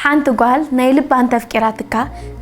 ሓንቲ ጓል ናይ ልባ እንተፍቂራትካ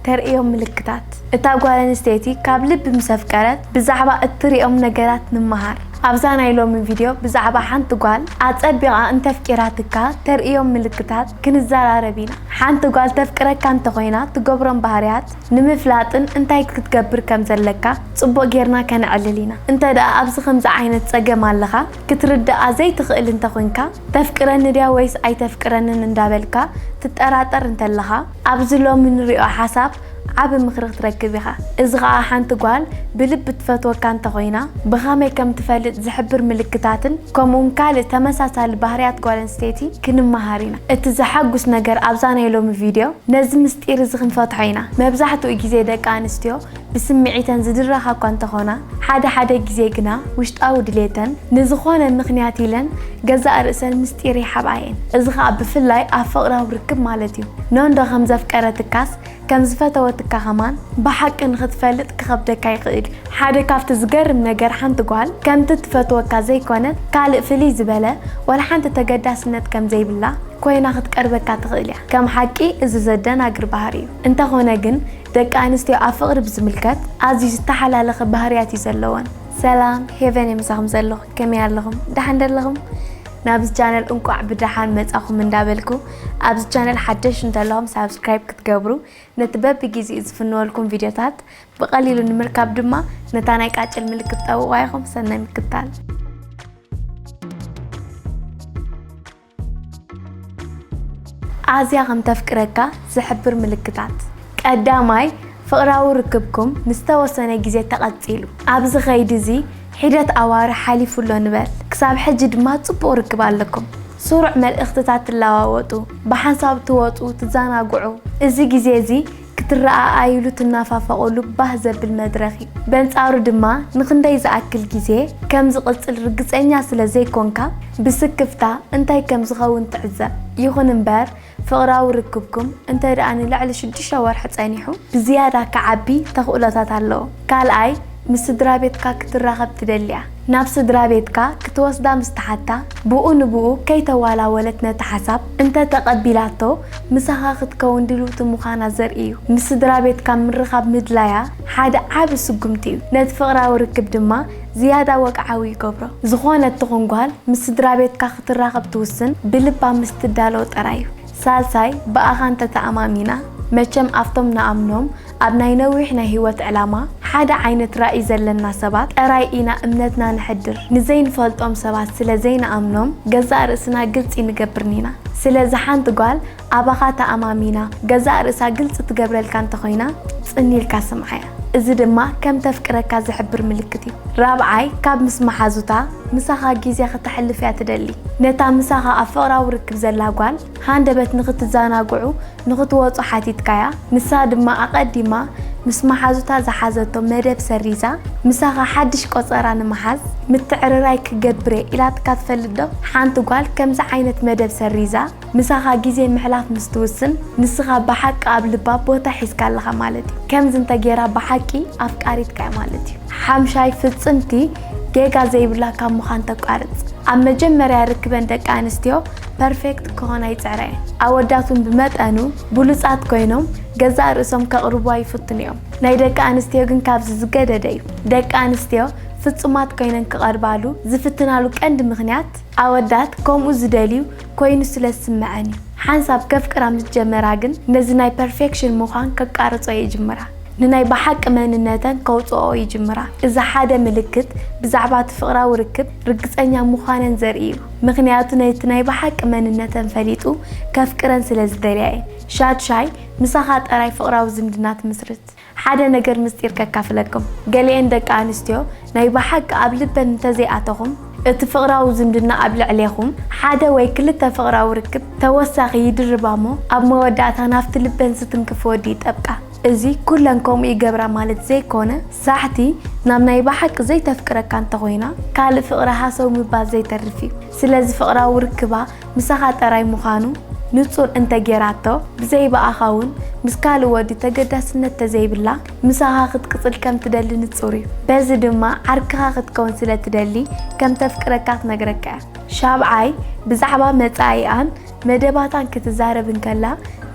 ተርእዮም ምልክታት። እታ ጓል ኣንስተይቲ ካብ ልቢ ምስ ኣፍቀረት ብዛዕባ እትርእዮም ነገራት ንመሃር። ኣብዛ ናይ ሎሚ ቪድዮ ብዛዕባ ሓንቲ ጓል ኣጸቢቓ እንተፍቂራትካ ተርእዮም ምልክታት ክንዘራረብ ኢና። ሓንቲ ጓል ተፍቅረካ እንተኾይና ትገብሮም ባህርያት ንምፍላጥን እንታይ ክትገብር ከም ዘለካ ጽቡቕ ጌርና ከነዕልል ኢና። እንተ ደኣ ኣብዚ ከምዚ ዓይነት ጸገም ኣለኻ ክትርድኣ ዘይትኽእል እንተኾይንካ፣ ተፍቅረኒ ድያ ወይስ ኣይተፍቅረንን እንዳበልካ ትጠራጠር እንተለኻ፣ ኣብዚ ሎሚ ንሪኦ ሓሳብ ዓቢ ምኽሪ ክትረክብ ኢኻ። እዚ ኸኣ ሓንቲ ጓል ብልቢ ትፈትወካ እንተኾይና፣ ብኸመይ ከም ትፈልጥ ዝሕብር ምልክታትን ከምኡውን ካልእ ተመሳሳሊ ባህርያት ጓል ኣንስተይቲ ክንመሃር ኢና። እቲ ዘሐጉስ ነገር ኣብዛ ናይ ሎሚ ቪድዮ፣ ነዚ ምስጢር እዚ ክንፈትሖ ኢና። መብዛሕትኡ ግዜ ደቂ ኣንስትዮ ብስምዒተን ዝድረኻ እኳ እንተኾና፣ ሓደ ሓደ ግዜ ግና ውሽጣዊ ድሌተን ንዝኾነ ምኽንያት ኢለን ገዛእ ርእሰን ምስጢር ይሓብኣ እየን። እዚ ኸኣ ብፍላይ ኣብ ፍቕራዊ ርክብ ማለት እዩ። ኖንዶ ከም ዘፍቀረትካስ ከም ዝፈተወትካ ኸማን ብሓቂ ንኽትፈልጥ ክኸብደካ ይኽእል እዩ። ሓደ ካብቲ ዝገርም ነገር ሓንቲ ጓል ከምቲ ትፈትወካ ዘይኮነት ካልእ ፍልይ ዝበለ ዋላ ሓንቲ ተገዳስነት ከም ዘይብላ ኮይና ክትቀርበካ ትኽእል እያ። ከም ሓቂ እዚ ዘደናግር ባህሪ እዩ። እንተኾነ ግን ደቂ ኣንስትዮ ኣብ ፍቕሪ ብዝምልከት ኣዝዩ ዝተሓላለኸ ባህርያት እዩ ዘለወን። ሰላም፣ ሄቨን እየ ምሳኹም ዘለኹ። ከመይ ኣለኹም? ደሓን ዶ ኣለኹም? ናብዚ ቻነል እንቋዕ ብደሓን መጻኹም እንዳበልኩ፣ ኣብዚ ቻነል ሓደሽ እንተለኹም ሳብስክራይብ ክትገብሩ፣ ነቲ በብግዜኡ ዝፍንወልኩም ቪድዮታት ብቐሊሉ ንምርካብ ድማ ነታ ናይ ቃጭል ምልክት ጠውቑዋ ኢኹም። ሰናይ ምክትታል። ኣዝያ ከም ተፍቅረካ ዝሕብር ምልክታት። ቀዳማይ፣ ፍቕራዊ ርክብኩም ንዝተወሰነ ግዜ ተቐጺሉ። ኣብዚ ኸይዲ እዚ ሒደት ኣዋርሕ ሓሊፉ ኣሎ ንበል። ክሳብ ሕጂ ድማ ጽቡቕ ርክብ ኣለኩም። ስሩዕ መልእኽትታት ትለዋወጡ፣ ብሓንሳብ ትወጹ፣ ትዘናግዑ። እዚ ግዜ እዚ ክትረኣኣዩሉ ትናፋፈቑሉ ባህ ዘብል መድረኽ እዩ። በንጻሩ ድማ ንኽንደይ ዝኣክል ግዜ ከም ዝቕጽል ርግጸኛ ስለ ዘይኮንካ፣ ብስክፍታ እንታይ ከም ዝኸውን ትዕዘብ። ይኹን እምበር፣ ፍቕራዊ ርክብኩም እንተ ደኣ ንልዕሊ ሽዱሽተ ወርሒ ጸኒሑ፣ ብዝያዳ ክዓቢ ተኽእሎታት ኣለዎ። ካልኣይ፣ ምስ ስድራ ቤትካ ክትራኸብ ትደሊ እያ። ናብ ስድራ ቤትካ ክትወስዳ ምስ ተሓታ፣ ብኡ ንብኡ ከይተዋላወለት ነቲ ሓሳብ እንተ ተቐቢላቶ፣ ምሳኻ ክትከውን ድልውቲ ምዃና ዘርኢ እዩ። ምስ ስድራ ቤትካ ምርኻብ ምድላያ ሓደ ዓቢ ስጉምቲ እዩ። ነቲ ፍቕራዊ ርክብ ድማ ዝያዳ ወግዓዊ ይገብሮ። ዝኾነት ትኹን ጓል ምስ ስድራ ቤትካ ክትራኸብ ትውስን ብልባ ምስ ትዳሎ ጥራይ እዩ። ሳልሳይ፣ ብኣኻ እንተ ተኣማሚና፣ መቸም ኣብቶም ንኣምኖም ኣብ ናይ ነዊሕ ናይ ህይወት ዕላማ ሓደ ዓይነት ራእይ ዘለና ሰባት ጥራይ ኢና እምነትና ነሕድር። ንዘይንፈልጦም ሰባት ስለ ዘይንኣምኖም ገዛእ ርእስና ግልጺ ንገብርን ኢና። ስለዚ ሓንቲ ጓል ኣባኻ ተኣማሚና ገዛእ ርእሳ ግልጺ ትገብረልካ እንተኾይና ጽን ኢልካ ስምዓያ። እዚ ድማ ከም ተፍቅረካ ዝሕብር ምልክት እዩ። ራብዓይ፣ ካብ ምስ መሓዙታ ምሳኻ ግዜ ከተሕልፍ እያ ትደሊ። ነታ ምሳኻ ኣብ ፍቕራዊ ርክብ ዘላ ጓል ሃንደበት ንኽትዘናግዑ ንኽትወጹ ሓቲትካያ፣ ንሳ ድማ ኣቐዲማ ምስ መሓዙታ ዝሓዘቶ መደብ ሰሪዛ፣ ምሳኻ ሓድሽ ቆጸራ ንምሓዝ ምትዕርራይ ክገብር እየ ኢላትካ ትፈልጥ ዶ? ሓንቲ ጓል ከምዚ ዓይነት መደብ ሰሪዛ፣ ምሳኻ ግዜ ምሕላፍ ምስ ትውስን፣ ንስኻ ብሓቂ ኣብ ልባ ቦታ ሒዝካ ኣለኻ ማለት እዩ። ከምዚ እንተ ጌራ ብሓቂ ኣፍቃሪትካ እያ ማለት እዩ። ሓምሻይ፣ ፍጽምቲ ጌጋ ዘይብላ ካብ ምዃን ተቋርጽ። ኣብ መጀመርያ ርክበን ደቂ ኣንስትዮ ፐርፌክት ክኾና ይጽዕራ እየን። ኣወዳት እውን ብመጠኑ ብሉጻት ኮይኖም ገዛእ ርእሶም ከቕርቡዋ ይፍትኑ እዮም። ናይ ደቂ ኣንስትዮ ግን ካብዚ ዝገደደ እዩ። ደቂ ኣንስትዮ ፍጹማት ኮይነን ክቐርባሉ ዝፍትናሉ ቀንዲ ምኽንያት፣ ኣወዳት ከምኡ ዝደልዩ ኮይኑ ስለ ዝስምዐን እዩ። ሓንሳብ ከፍቅራ ምስ ጀመራ ግን ነዚ ናይ ፐርፌክሽን ምዃን ከቃርጾ ይጅምራ። ንናይ ብሓቂ መንነተን ከውጽኦ ይጅምራ። እዚ ሓደ ምልክት ብዛዕባ እቲ ፍቕራዊ ርክብ ርግጸኛ ምዃነን ዘርኢ እዩ። ምኽንያቱ ነቲ ናይ ብሓቂ መንነተን ፈሊጡ ከፍቅረን ስለ ዝደልያ እየን። ሻድሻይ፣ ምሳኻ ጥራይ ፍቕራዊ ዝምድና ትምስርት። ሓደ ነገር ምስጢር ከካፍለኩም። ገሊኤን ደቂ ኣንስትዮ ናይ ብሓቂ ኣብ ልበን እንተዘይኣተኹም፣ እቲ ፍቕራዊ ዝምድና ኣብ ልዕሌኹም ሓደ ወይ ክልተ ፍቕራዊ ርክብ ተወሳኺ ይድርባ እሞ፣ ኣብ መወዳእታ ናብቲ ልበን ዝትንክፍ ወዲ ይጠብቃ። እዚ ኩለን ከምኡ ይገብራ ማለት ዘይኮነ፣ ሳሕቲ ናብ ናይ ብሓቂ ዘይተፍቅረካ እንተኾይና፣ ካልእ ፍቕሪ ሃሰው ምባል ዘይተርፍ እዩ። ስለዚ ፍቕራዊ ርክባ ምሳኻ ጥራይ ምዃኑ ንጹር እንተ ጌራቶ፣ ብዘይ ብኣኻ እውን ምስ ካልእ ወዲ ተገዳስነት ተዘይብላ፣ ምሳኻ ክትቅጽል ከም ትደሊ ንጹር እዩ። በዚ ድማ ዓርክኻ ክትከውን ስለ ትደሊ ከም ተፍቅረካ ትነግረካ እያ። ሻብዓይ፣ ብዛዕባ መጻኢኣን መደባታን ክትዛረብ እንከላ፣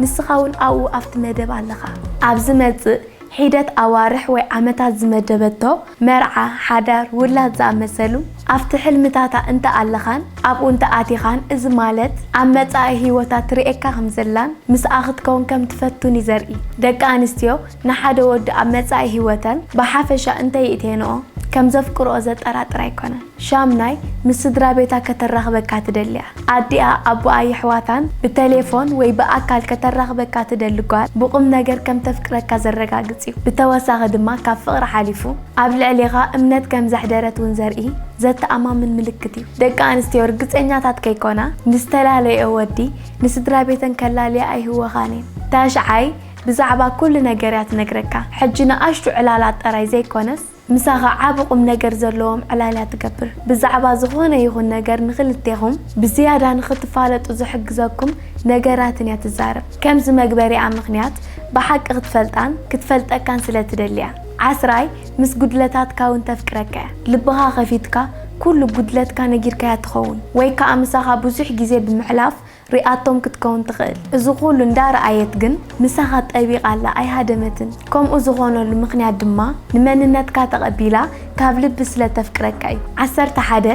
ንስኻ እውን ኣብኡ ኣብቲ መደብ ኣለኻ። ኣብ ዝመጽእ ሒደት ኣዋርሕ ወይ ዓመታት ዝመደበቶ መርዓ፣ ሓዳር፣ ውላድ ዝኣመሰሉ ኣብቲ ሕልምታታ እንተ ኣለኻን ኣብኡ እንተ ኣቲኻን፣ እዚ ማለት ኣብ መጻኢ ህይወታ ትርእየካ ከም ዘላን ምስኣ ክትከውን ከም ትፈቱን እዩ ዘርኢ። ደቂ ኣንስትዮ ንሓደ ወዲ ኣብ መጻኢ ህይወተን ብሓፈሻ እንተ ይእቴንኦ ከም ዘፍቅርኦ ዘጠራጥር ኣይኮነን። ሻምናይ፣ ምስ ስድራ ቤታ ከተራኽበካ ትደልያ። ኣዲኣ፣ ኣቦኣ፣ የሕዋታን ብቴሌፎን ወይ ብኣካል ከተራኽበካ ትደሊ ጓል ብቑም ነገር ከም ተፍቅረካ ዘረጋግጽ እዩ። ብተወሳኺ ድማ ካብ ፍቕሪ ሓሊፉ ኣብ ልዕሌኻ እምነት ከም ዘሕደረት እውን ዘርኢ ዘተኣማምን ምልክት እዩ። ደቂ ኣንስትዮ ርግጸኛታት ከይኮና ንዝተላለየኦ ወዲ ንስድራ ቤተን ከላልያ ኣይህወኻን እየን። ታሽዓይ፣ ብዛዕባ ኩሉ ነገር እያ ትነግረካ። ሕጂ ንኣሽቱ ዕላላት ጥራይ ዘይኮነስ ምሳኻ ዓቢ ቁም ነገር ዘለዎም ዕላል እያ ትገብር። ብዛዕባ ዝኾነ ይኹን ነገር ንኽልቴኹም ብዝያዳ ንኽትፋለጡ ዝሕግዘኩም ነገራትን እያ ትዛረብ። ከምዚ መግበሪኣ ምኽንያት ብሓቂ ክትፈልጣን ክትፈልጠካን ስለ ትደሊ እያ። ዓስራይ፣ ምስ ጉድለታትካ እውን ተፍቅረካ እያ። ልብኻ ከፊትካ ኩሉ ጉድለትካ ነጊርካያ ትኸውን፣ ወይ ከኣ ምሳኻ ብዙሕ ግዜ ብምሕላፍ ሪኣቶም ክትከውን ትኽእል። እዚ ኩሉ እንዳረኣየት ግን ምሳኻ ጠቢቓ ኣላ፣ ኣይሃደመትን። ከምኡ ዝኾነሉ ምኽንያት ድማ ንመንነትካ ተቐቢላ ካብ ልቢ ስለ ተፍቅረካ እዩ። ዓሰርተ ሓደ፣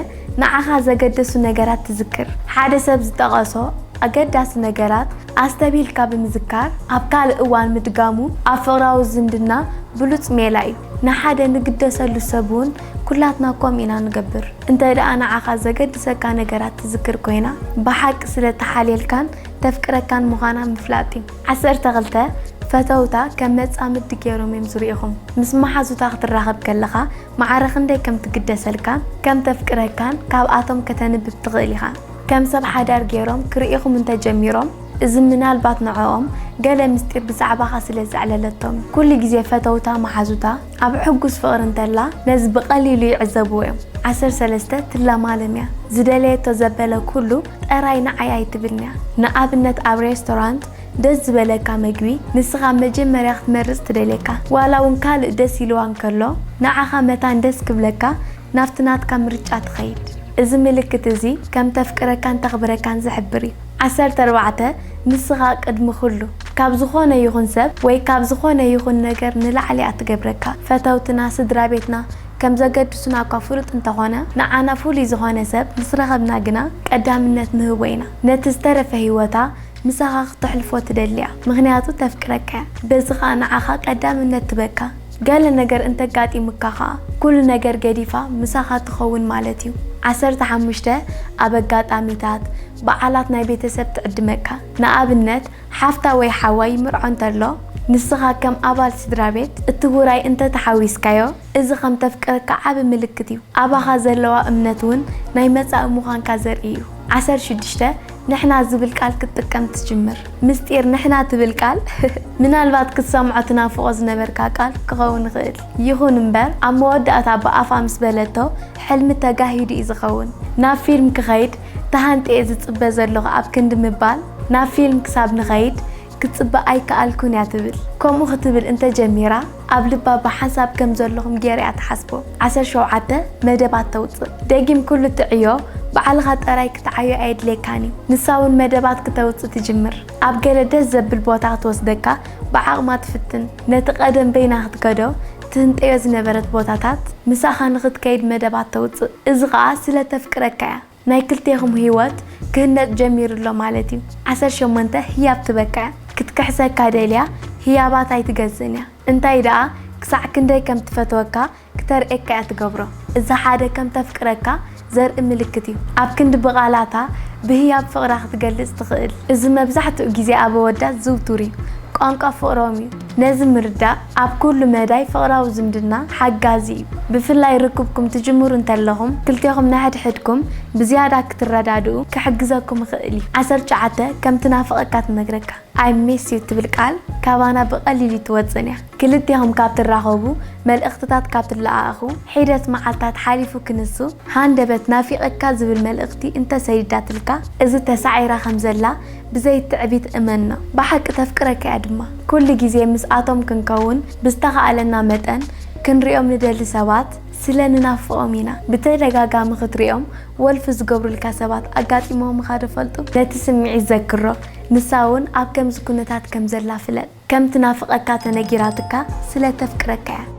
ንዓኻ ዘገደሱ ነገራት ትዝክር። ሓደ ሰብ ዝጠቐሶ ኣገዳሲ ነገራት ኣስተብሂልካ ብምዝካር ኣብ ካልእ እዋን ምድጋሙ ኣብ ፍቕራዊ ዝምድና ብሉጽ ሜላ እዩ። ንሓደ ንግደሰሉ ሰብ እውን ኩላትና ከምኡ ኢና ንገብር። እንተ ደኣ ንዓኻ ዘገድሰካ ነገራት ትዝክር ኮይና፣ ብሓቂ ስለ ተሓልየልካን ተፍቅረካን ምዃና ምፍላጥ እዩ። ዓሰርተ ክልተ፣ ፈተውታ ከም መጻምዲ ገይሮም እዮም ዝርእኹም። ምስ መሓዙታ ክትራኸብ ከለኻ ማዕረ ክንደይ ከም ትግደሰልካን ከም ተፍቅረካን ካብኣቶም ከተንብብ ትኽእል ኢኻ። ከም ሰብ ሓዳር ገይሮም ክርእኹም እንተ ጀሚሮም፣ እዚ ምናልባት ንዕኦም ገለ ምስጢር ብዛዕባኻ ስለ ዘዕለለቶም እዩ። ኩሉ ግዜ ፈተውታ መሓዙታ ኣብ ሕጉስ ፍቕሪ እንተላ ነዚ ብቐሊሉ ይዕዘብዎ እዮም። ዓሰርተ ሰለስተ፣ ትለማለም እያ። ዝደለየቶ ዘበለ ኩሉ ጥራይ ንዓይ ኣይትብልን እያ። ንኣብነት ኣብ ሬስቶራንት ደስ ዝበለካ መግቢ ንስኻ መጀመርያ ክትመርጽ ትደልየካ። ዋላ እውን ካልእ ደስ ኢልዋ እንከሎ ንዓኻ መታን ደስ ክብለካ ናብቲ ናትካ ምርጫ ትኸይድ። እዚ ምልክት እዚ ከም ተፍቅረካን ተኽብረካን ዝሕብር እዩ። ዓሰርተ ኣርባዕተ፣ ንስኻ ቅድሚ ኩሉ። ካብ ዝኾነ ይኹን ሰብ ወይ ካብ ዝኾነ ይኹን ነገር ንላዕሊ እያ ትገብረካ። ፈተውትና፣ ስድራ ቤትና ከም ዘገድሱና እኳ ፍሉጥ እንተኾነ፣ ንዓና ፍሉይ ዝኾነ ሰብ ምስ ረኸብና ግና ቀዳምነት ንህቦ ኢና። ነቲ ዝተረፈ ህይወታ ምሳኻ ክተሕልፎ ትደሊ እያ፣ ምኽንያቱ ተፍቅረካ እያ። በዚ ኸኣ ንዓኻ ቀዳምነት ትበካ። ገለ ነገር እንተጋጢሙካ ኸኣ፣ ኩሉ ነገር ገዲፋ ምሳኻ ትኸውን ማለት እዩ። ዓሰርተ ሓሙሽተ፣ ኣብ ኣጋጣሚታት፣ በዓላት ናይ ቤተሰብ ትዕድመካ። ንኣብነት፣ ሓፍታ ወይ ሓዋ ይምርዖ እንተሎ፣ ንስኻ ከም ኣባል ስድራ ቤት እቲ ውራይ እንተ ተሓዊስካዮ፣ እዚ ከም ተፍቅረካ ዓቢ ምልክት እዩ። ኣባኻ ዘለዋ እምነት እውን ናይ መጻኢ ምዃንካ ዘርኢ እዩ። ዓሰርተ ሽዱሽተ፣ ንሕና ዝብል ቃል ክትጥቀም ትጅምር። ምስጢር፣ ንሕና ትብል ቃል ምናልባት ክትሰምዖ ትናፍቖ ዝነበርካ ቃል ክኸውን ይኽእል። ይኹን እምበር፣ ኣብ መወዳእታ ብኣፋ ምስ በለቶ፣ ሕልሚ ተጋሂዱ እዩ ዝኸውን። ናብ ፊልም ክኸይድ ተሃንጥየ ዝጽበ ዘለኹ ኣብ ክንዲ ምባል፣ ናብ ፊልም ክሳብ ንኸይድ ክጽበ ኣይከኣልኩን እያ ትብል። ከምኡ ክትብል እንተጀሚራ፣ ኣብ ልባ ብሓንሳብ ከም ዘለኹም ገይራ እያ ትሓስቦ። ዓሰርተ ሸውዓተ፣ መደባት ተውጽእ። ደጊም ኩሉ ትዕዮ ባዕልኻ ጥራይ ክትዓዮ ኣየድልየካን እዩ። ንሳ እውን መደባት ክተውጽእ ትጅምር። ኣብ ገለ ደስ ዘብል ቦታ ክትወስደካ ብዓቕማ ትፍትን። ነቲ ቀደም በይና ክትከዶ ትህንጠዮ ዝነበረት ቦታታት ምሳኻ ንኽትከይድ መደባት ተውጽእ። እዚ ኸኣ ስለ ተፍቅረካ እያ። ናይ ክልቴኹም ህይወት ክህነጽ ጀሚሩ ኣሎ ማለት እዩ። ዓሰርተ ሸሞንተ፣ ህያብ ትበካ እያ። ክትክሕሰካ ደልያ ህያባት ኣይትገዝእን እያ። እንታይ ደኣ ክሳዕ ክንደይ ከም ትፈትወካ ክተርእየካ እያ ትገብሮ። እዚ ሓደ ከም ተፍቅረካ ዘርኢ ምልክት እዩ። ኣብ ክንዲ ብቓላታ ብህያብ ፍቕራ ክትገልጽ ትኽእል። እዚ መብዛሕትኡ ግዜ ኣብ ኣወዳት ዝውቱር እዩ። ቋንቋ ፍቕሮም እዩ። ነዚ ምርዳእ ኣብ ኩሉ መዳይ ፍቕራዊ ዝምድና ሓጋዚ እዩ። ብፍላይ ርክብኩም ትጅምሩ እንተለኹም፣ ክልቴኹም ንሓድሕድኩም ብዝያዳ ክትረዳድኡ ክሕግዘኩም ይኽእል እዩ። ዓሰርተ ትሽዓተ፣ ከም ትናፍቐካ ትነግረካ። I miss you ትብል ቃል ካባና ብቐሊሉ ኣይትወጽእን እያ። ክልቴኹም ካብ ትራኸቡ፣ መልእኽትታት ካብ ትለኣኣኹ፣ ሒደት መዓልታት ሓሊፉ ክንሱ፣ ሃንደበት ናፊቐካ ዝብል መልእኽቲ እንተሰዲዳትልካ፣ እዚ ተሳዒራ ከም ዘላ ብዘይ ትዕቢት እመኖ። ብሓቂ ተፍቅረካ እያ ድማ። ኩሉ ግዜ ምስኣቶም ክንከውን ብዝተኻእለና መጠን ክንሪኦም ንደሊ ሰባት ስለ ንናፍቖም ኢና። ብተደጋጋሚ ክትሪኦም ወልፊ ዝገብሩልካ ሰባት ኣጋጢሞምኻ ዶ ይፈልጡ? ነቲ ስምዒት ዘክሮ። ንሳ እውን ኣብ ከምዚ ኩነታት ከም ዘላ ፍለጥ። ከም ትናፍቐካ ተነጊራትካ ስለ ተፍቅረካ እያ።